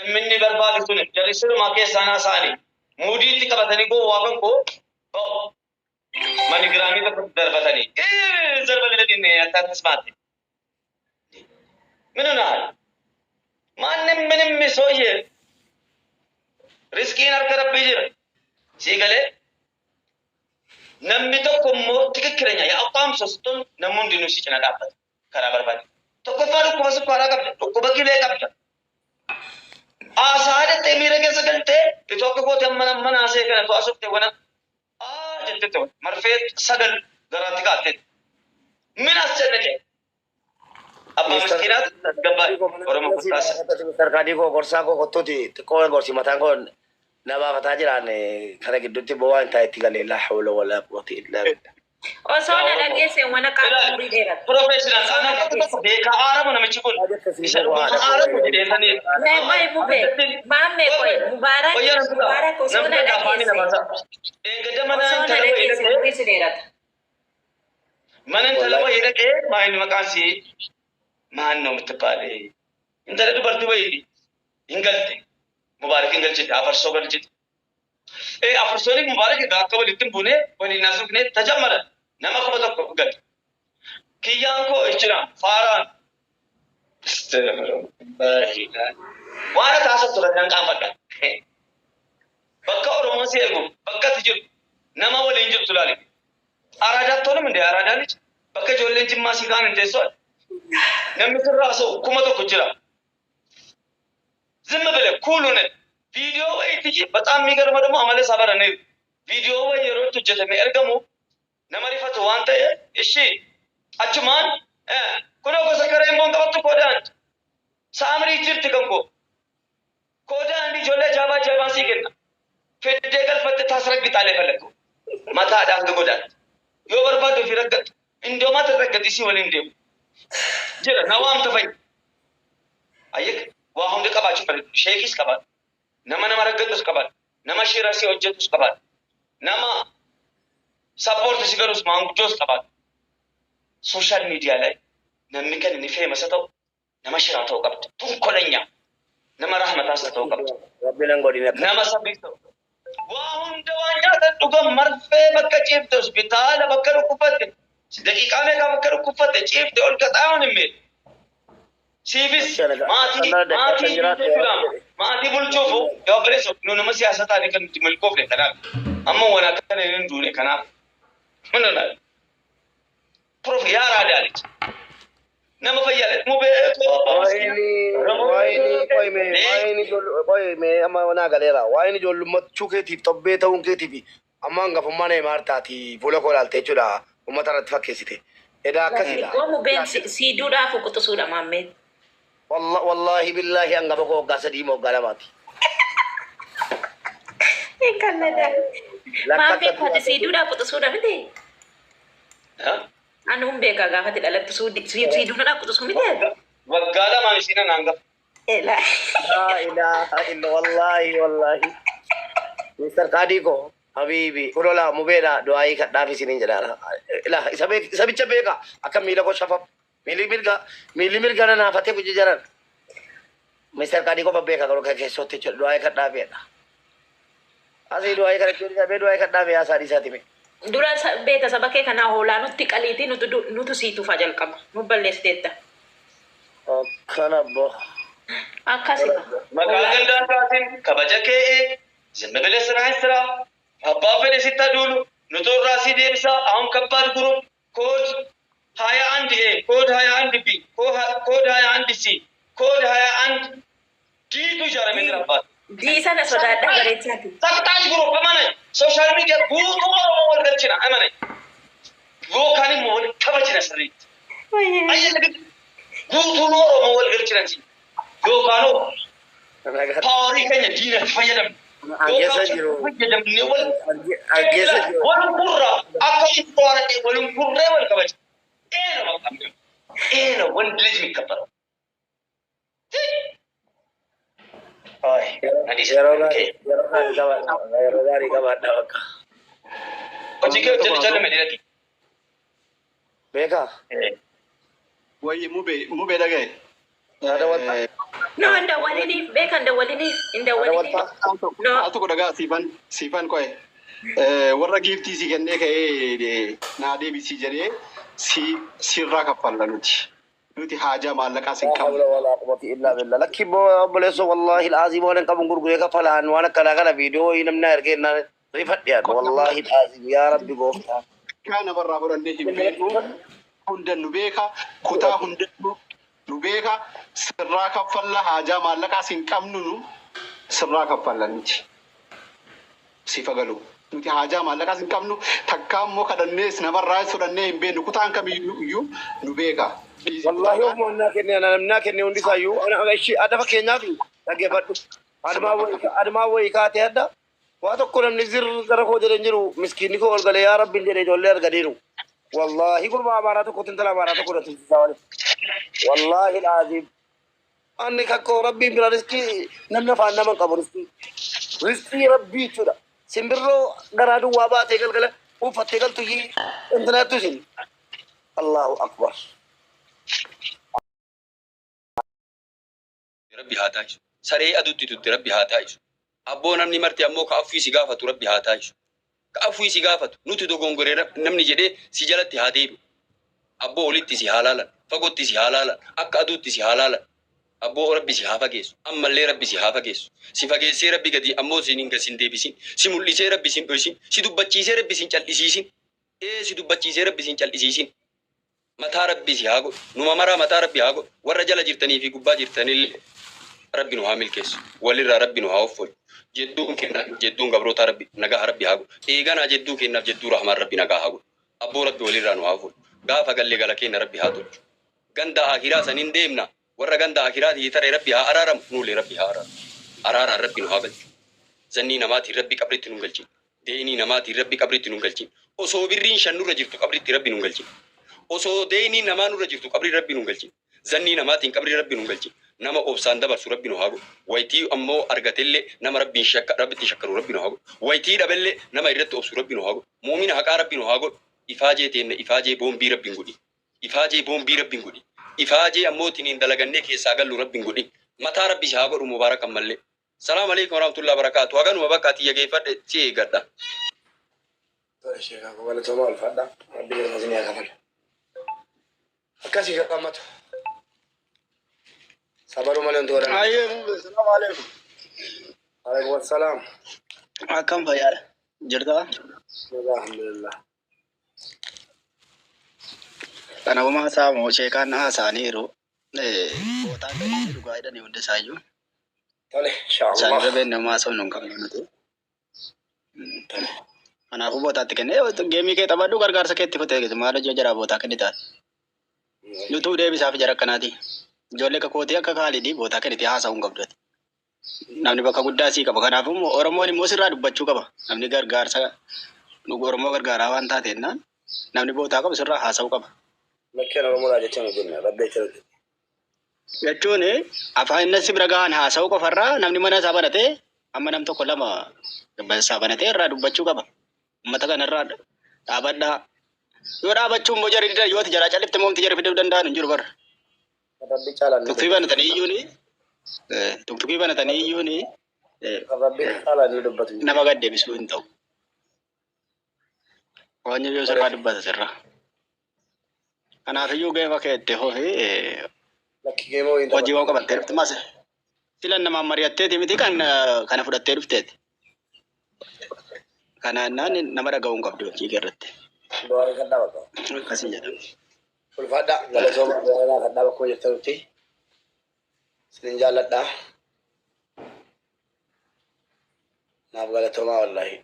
Namni inni barbaadu sun jarri silumaa keessaan haasa'anii muudiitti qabatanii gowwaa kan koo ba'u. Manigiraamii tokko darbatanii zarba አታትስማት ምን ሆነሃል? ማንም ምንም ሰውዬ riskiin harka Rabbii jira. Sii galee namni tokko immoo ትክክለኛ የአቋም ሰው ስትሆን namni hundinuu si cina dhaabbata karaa barbaade. Tokkoffaa dhukkuba sukkaaraa qabda, dhukkuba kilee qabda. Haasaa jettee miira keessa galtee itoo akka goote amma mana haasee kana to'aa softe wana aa jettee marfee sagal garaatti kaa'atte. ምን አስጨነቀ? Abbaa miskiinaatu tasgabbaa Oromoo kuttaasa. Mr. Kaadii koo, gorsaa koo, kottuuti xiqqoo gorsi mataan koo na baafataa jiraan kana gidduutti bo'aa hin taa'e itti galee laa hawla walaa quwwata illaa billah. Osoo na dhageesse mana qaama umurii dheeratu. Professional ana tokko tokko beekaa aaramu namichi kun isa dhuguma aaramu jedheetanii. Mee qoy mube, maammee qoy Mubaarak, Mubaarak osoo na dhageesse. Eegada mana Osoo na intala wayii dhageesse dhaqee umurii si dheerata. mana intala wayii dhaqee maayini maqaan sii ማን ነው የምትባል intala dubartii wayiiti hin galte, Mubaarak hin galchite, afarsoo galchite. Afarsoon Mubaarak egaa akka walitti hin buune waliin haasofne tajammara nama 1000 galte. Kiyyaan koo jira faaraan waan ati haasoftu kan qaanfadha. Bakka Oromoon si eegu, bakka ati jirtu, nama waliin jirtu laali. Araadaatti tolum indee araadaan bakka ijoolleen Jimmaa si kaan hin teessoo namni sirraa haasa'u 1000 jira. ዝም ብለህ ኩል ሆነህ ቪዲዮ ወይ ትጂ በጣም የሚገርመው ደግሞ amala isaa baraniiru. Viidiyoo wayi yeroo itti hojjetame ergamu nama rifatu waan ta'e ishi achumaan kunoo gosa kareen qabattu koodaan saamrii jirti kan koo koodaan ijoollee ajaa'ibaa ajaa'ibaan sii kenna. Feddee galfatte taasraggixaalee falakku mataadhaan hanga godaatti. Yoo barbaadde ofii raggattu indoomaatti raggatti sii waliin deemu. Jira na waamta fa'i. Ayyek waa hunda qabaachuu bareedu. Sheekis qabaadhu. Nama nama raggatus qabaadhu. Nama shira si hojjetus qabaadhu. Nama support si godhus maanguddoos qabaadhu. Social media ላይ namni kan inni famous ta'u nama shiraa ta'uu qabda. ተንኮለኛ nama rahmataas ta'uu qabda. Rabbi nan godhin akka. Nama sabii ta'uu qabda. Waa hunda waan nyaatan dhugan marfee bakka ciifte hospitaala bakka dhukkufatte daqiiqaa meeqa bakka dhukkufatte ciifte ol qaxaa'uun hin beeku. Siifis maatii jechuudha. Maatii bulchuufu yoo obboleessa nu nama siyaasa taane kan nuti milkoofne kanaaf. Amma waan akkana hin duune kanaaf. Prof yaa raadaalichi. Nama fayyaadha. Mubee Waayini qoyme waayini qoyme amma naa galeera waayini ijoollummaachuu keetiif xobbee ta'uun keetiif amma hangafummaa na himaartaati fuula koo ilaalte jechuudha uummata irratti fakkeessite. Edaa akkasidha. Xiqqoo mubeen siiduudhaaf quxisuudha maammee. Wallaahi billaahi hangafa koo waggaa 3 moo waggaa 2ti. Hin kalladaa. Maammee kooti siiduudhaaf quxisuudha miti. Ani hun beekaa gaafate dhalattu siiduudhaaf quxisuu miti. Waggaa 2n isiin hangafa. Elaa. Laa ilaaha illa wallaahi wallaahi. Mr. Kaadii koo habiibi kulola mubeedha du'aayii kadhaaf isiniin jedha. Ilaa isa beek isa bicha beeka akka miila koo shafaf miilli mirga miilli mirga na naafatee kuji jaran. Mr. Kaadii qofa beeka garuu kan keessootti jechuudha du'aayii kadhaaf jedha. Asii du'aayii kadhachuun isaa bee du'aayii kadhaaf yaa isaa dhiisaati mee. Dura beeta saba kee kanaa hoolaa nutti qaliitii nutu sii tufaa jalqaba. Nu balleessiteetta. Akkana abbo. Akkasuma. Maqaa gandaan kaasin kabaja kee eeg ዝም ብለህ ስራህን ስራ። አባ fedhe sitti aduulu nutu irraa si deebisa. አሁን ከባድ group code 21 A, code 21 B, code 21 C, code 21 D tu ijaaramee jira abbaat. Dii sana sodaadhaa bareechaati. Saktaaj group amane social media guutuu Oromoo wal galchina amane yookaan immoo wal kabajina sirriitti. Ayyaana guutuun Oromoo wal galchina yookaan powerii keenya diinatti fayyadamne. Angeessa jiru. Fayyadamnee wal Angeessa jiru. wal gurra akka inni to'annee wal gurree wal kabaja. ይሄ ነው በቃ ይሄ ነው ወንድ ልጅ የሚከበረው። አይ Yeroo gaarii yeroo gaarii qabaadha yeroo gaarii qabaadha bakka. Hojii kee hojjetu jaalame dhiirati. Beekaa. Wayyi mubee mubee dhagaye. Yaada wanta. No, hin dawwaliniif beeka, hin dawwaliniif, hin dawwaliniif. No. Al tokko dhagaa, siifan siifan qo'e. Warra giiftii si kennee ka'ee naa deebisii jedhee si sirraa kaffalla nuti. Nuti haajaa maallaqaa sin La qabnu. hawla wala quwwata illa billah. Lakki obboleessoo, wallahi al'aazim, waan hin qabun gurguree kaffalaan waan akkanaa kana viidiyoo namni ergee naan rifadhe ani, wallahi al'aazim, yaa rabbi gooftaa. Kaa namarraa fudhannee hin beeknu. Hunda nu beeka. Kutaa hunda nu beeka. Sirraa kaffalla, haajaa maallaqaa sin qabnu, nu sirraa kaffalla nuti. Sifa galu. Nuti haajaa maallaqaa sin qabnu, takkaa immoo kadhannees namarraa fudhannee hin beeknu. Kutaan kamiyyuu nu beeka. Wallahi ofuma naa kenne, namni kenne hundi isaayyuu ana ishii adda fakkeenyaaf dhaggeeffadhu. Adumaa wayii kaatee adda waa tokko namni zir gara koo jedhee hin jiru, miskiinni koo ol galee yaa rabbiin jedhee ijoollee arganiiru. Wallahi gurbaa amaaraa tokko, intala amaaraa tokko na tumsisaa wale. Wallahi al'aazim. Anni kakkoo rabbiin bira riskii namni afaan nama hin qabu, riskii. Riskii rabbii jechuudha. Simbirroo garaa duwwaa baatee galgala uffattee galtu intinaattu isin. Allahu akbar. Rabbi haa taa'isu. Saree adutti tutte Rabbi haa taa'isu. Abboo, namni marti ammoo ka affii si gaafatu Rabbi haa taa'isu. Ka affii si gaafatu nuti dogongore namni jedhee si jalatti haa deebi'u. Abboo, olitti si haa laalan, fagootti si haa laalan, akka aduutti si haa laalan. Abboo, Rabbi si haa fageessu. Ammallee Rabbi si haa fageessu. Si fageessee Rabbi gadi ammoo si hin sin deebisin. Si mul'isee Rabbi sin dhoysin. Si dubbachiisee Rabbi sin cal'isiisin. Ee, si dubbachiisee Rabbi sin cal'isiisin. Mataa Rabbi si haa godhu. Numa maraa mataa Rabbi haa godhu. Warra jala jirtanii fi gubbaa jirtanillee Rabbi nu haa milkeessu. Walirraa Rabbi nu haa offolchu. Jedduun kenna jedduun gabroota Rabbi nagaa Rabbi haa godhu. Eeganaa jedduu kennaaf jedduu rahmaan Rabbi nagaa haa godhu. Abboo, Rabbi walirraa nu haa offolchu. Gaafa galle gala kenna Rabbi haa tolchu. Ganda akiraa saniin deemna. Warra ganda akiraatii tare Rabbi haa araaramu. Nuulee Rabbi haa araaramu. Araaraan Rabbi nu haa galchu. Zannii namaatiin Rabbi qabritti nu galchin. Deenii namaatiin Rabbi qabritti nu galchin. Osoo birriin 5 nurra jirtu qabritti Rabbi nu galchin. Osoo deeniin namaa nurra jirtu qabrii Rabbi nu galchin. Zannii namaatiin qabrii Rabbi nu galchin. Nama obsaan dabarsu Rabbi nu haa godhu. Wayitii ammoo argatellee nama Rabbiin shakka Rabbitti shakkaru Rabbi nu haa godhu. Wayitii dhabellee nama irratti obsu Rabbi nu haa godhu. Muumina haqaa Rabbi nu haa godhu. Ifaajee teenna ifaajee boombii Rabbi hin godhin. Ifaajee boombii Rabbi hin godhin. Ifaajee ammoo tiniin dalagannee keessaa gallu Rabbi hin godhin. Mataa Rabbi si haa godhu, mubaarak ammallee. Salaam alaikum warahmatullahi wabarakatuh. Haganuma bakka ati yageeffadhe si eeggadha. Tole sheekaa koo, galatoomaa, ulfaadha. Rabbi jala isin haa kafalu. Akkasii gammatu. Sabaruu malee wanti godhan. Ayyee mube, salaam alaikum. Alaikum assalaam. Akkam, fayyaadha? Jirtaa? Alhamdulillah. Kanuma haasaa moo sheekaan haasa'aniiru. Bootaan kennanii dhugaa jedhanii hundi isaayyuu. Tole, Isaan irra inshallah. beekne homaa haasa'uu hin qabnu nuti. Tole. Kanaafuu bootaatti kennee geemii kee taphadhu, gargaarsa keetti futee maal hojii jaraa bootaa kennitaati. Nutuu deebisaaf jara akkanaati. Ijoollee akka kootii, akka Kaalidii bootaa kennitee haasa'uu hin qabdu. Namni bakka guddaa sii qaba. Kanaafuu immoo Oromoon immoo sirraa dubbachuu qaba. Namni gargaarsa Oromoo gargaaraa waan taateennaan namni bootaa qabu sirraa haasa'uu qaba. Lakkeen Oromoodhaa jecha nu jenna. Rabbi jecha nu jenna. Jechuun afaan inni si bira gahan haasa'uu qofarraa namni mana isaa banatee amma nam tokko lama isaa banatee irraa dubbachuu qaba. Uummata kanarraa dhaabadhaa. Yoo dhaabachuu immoo jarri didan, yoo ati jaraa callifte immoo wanti jarri fiduu danda'an hin jiru bara. Rabbi caalaan nu Tuktukii banatanii iyyuuni, tuktukii banatanii iyyuuni Rabbi caalaan nu dubbatu. Nama gad deebisuu hin ta'u. Waan yoo sirraa dubbata sirraa. Kanaafiyyuu geema kee itti fufi. Lakki, geemoo hin hojii waan qabattee dhufte mas filan namaan mari'atteeti miti kan kana fudhattee dhufteeti. Kana jennaan nama dhaga'uu hin qabdu hojii kee irratti. Du'aa kadhaa bakka. Akkasii jedhama. Ulfaadhaa, galatooma, du'aa kadhaa bakkuma jirtanutti. Isinin jaalladhaa. Naaf galatoomaa wallaahi.